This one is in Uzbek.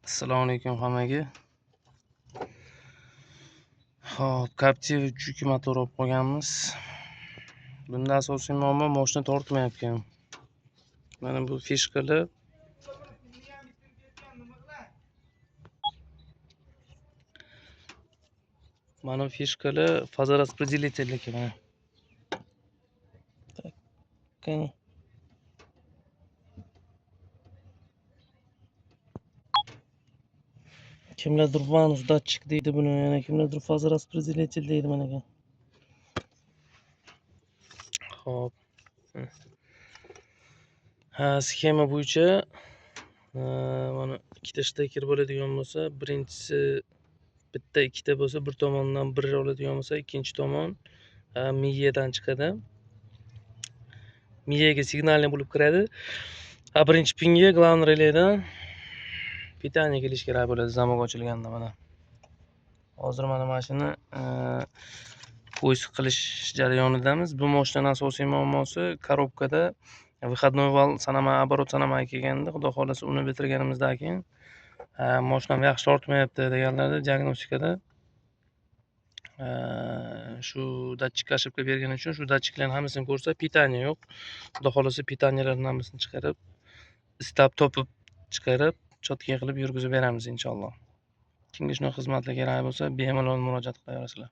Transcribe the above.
Assalomu alaykum hammaga. Xo'p, Captiva 3.2 motor olib qolganmiz. Bunda asosiy muammo mashina tortmayapti. Mana bu fishkalar faza распределитель mana. Так. Qani. Kimlardir Vanus datchik deydi buni, yana kimlardir faza распределитель deydi mana. Xo'p. Ha, sxema bo'yicha mana ikkita shteker bo'ladigan bo'lsa, birinchisi bitta ikkita bo'lsa, bir tomondan bir oladigan bo'lsa, ikkinchi tomon miyadan chiqadi. Miyaga signalni bo'lib kiradi. Ha, birinchi pinga главный relaydan pitание kelish kerak bo'ladi zamok ochilganda mana. Hozir mana shuni поиск qilish jarayonidamiz. Bu mashinaning asosiy muammosi korobkada выходной val sanamay, оборот sanamay kelganda, xudo xohlasa uni bitirganimizdan keyin mashinam yaxshi tortmayapti deganlarda diagnostikada shu datchikka ошибка bergani uchun shu datchiklarning hammasini ko'rsa, pitание yo'q. Xudo xohlasa pitaniyalarning hammasini chiqarib, istab topib chiqarib, chotga qilib yurgizib beramiz inshaalloh. Kimga shunaqa xizmatlar kerak bo'lsa, bemalol murojaat qilaverasizlar.